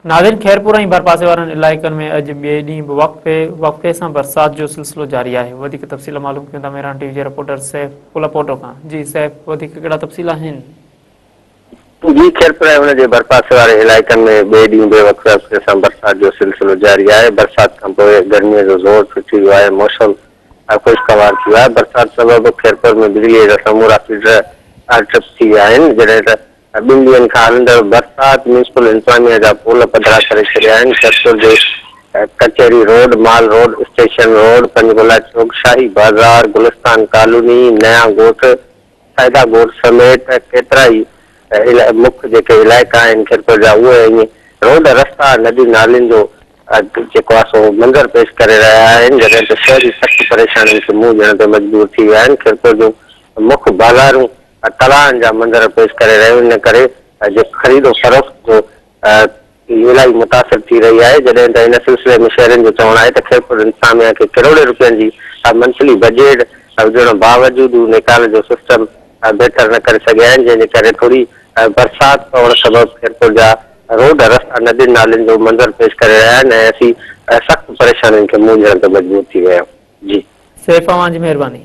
ناظرين خيرپور ۽ ڀرپاسي وارن علائقن ۾ اڄ ٻئي ڏينهن به وقفي وقفي سان برسات جو سلسلو جاري آهي وڌيڪ تفصيل معلوم ڪيون ٿا مهراڻ ٽي وي جي رپورٽر سيف پلپوٽو کان جي سيف وڌيڪ ڪهڙا تفصيل آهن. جي خيرپور ۽ ان جي ڀرپاسي واري علائقن ۾ ٻئي ڏينهن به وقفي وقفي سان برسات جو سلسلو جاري آهي برسات کانپوء گرمي جو زور ڇٽي ويو آهي موسم خوشگوار ٿي ويو آهي برسات سبب خيرپور ۾ بجلي جا سمورا فيڊر ٽرپ ٿي ويا آهن جڏهن ته ٻن ڏينهن کان هلندڙ برسات ميونسپل انتظاميا جا پول پڌرا ڪري ڇڏيا آهن، خيرپور جي Kachehri road, mall road, station road, Panjgola Chowk, Shahi Bazaar, Gulistan colony, Naya Goth, Saida Goth سميت ڪيترائي مک جيڪي علائقا آهن خيرپور جا اهي ائين روڊ رستا ندي نالين جو جيڪو آهي سو منظر پيش ڪري رهيا آهن، جڏهن ته شهري سخت پريشانين کي منهن ڏيڻ تي مجبور ٿي ويا آهن، خيرپور جون مک بازارون تلاءن جا منظر پيش ڪري رهيو ان ڪري جي خريد و فروخت جو الاهي متاثر ٿي رهي آهي جڏهن ته ان سلسلي ۾ شهرين جو چوڻ آهي ته خيرپور انتظاميا کي ڪروڙين روپين جي منٿلي بجيٽ هجڻ باوجود هو نيڪال جو سسٽم بهتر نه ڪري سگهيا آهن جنهن جي ڪري ٿوري برسات پوڻ سبب خيرپور جا روڊ رستا ندين نالين جو منظر پيش ڪري رهيا آهن ۽ اسين سخت پريشانين کي منهن ڏيڻ تي مجبور ٿي ويا آهيون جي. سيف اوهان جي مهرباني.